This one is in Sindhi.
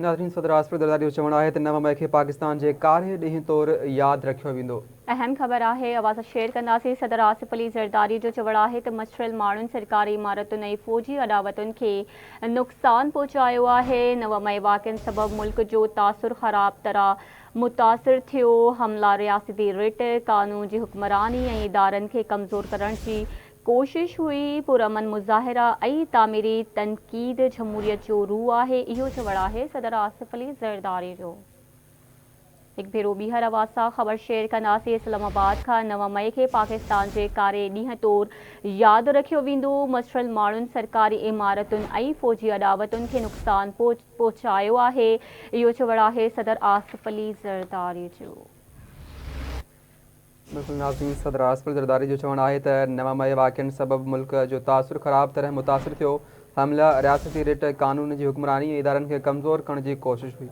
ناظرين صدر آصف زرداري جو چوڻ آهي ته 9 مئي کي پاڪستان جي ڪاري ڏينهن طور ياد رکيو ويندو. اهم خبر آهي اوهان سان شيئر ڪنداسين صدر آصف علي زرداري جو چوڻ آهي ته مڇريل ماڻهن سرڪاري عمارتن ۽ فوجي اڏاوتن کي نقصان پهچايو آهي، 9 مئي واقعن سبب ملڪ جو تاثر خراب طرح متاثر ٿيو، حملا رياستي رٽ، قانون جي حڪمراني ۽ ادارن کي ڪمزور ڪرڻ جي ڪوشش هئي، پرامن مظاهرا ۽ تعميري تنقيد جمهوريت جو روح آهي، اهو چوڻ آهي صدر آصف علي زرداري جو. هڪ ڀيرو ٻيهر اوهان سان خبر شيئر ڪنداسين اسلام آباد کان 9 مئي کي پاڪستان جي ڪاري ڏينهن طور ياد رکيو ويندو، مڇريل ماڻهن سرڪاري عمارتن ۽ فوجي اڏاوتن کي نقصان پهچايو آهي، اهو چوڻ آهي صدر آصف علي زرداري جو. بلڪل ناظرين صدر آصف علي زرداري جو چوڻ آهي ته 9 مئي واقعن سبب ملڪ جو تاثر خراب طرح متاثر ٿيو، حملا رياستي رٽ، قانون جي حڪمراني ۽ ادارن کي ڪمزور ڪرڻ جي ڪوشش هئي.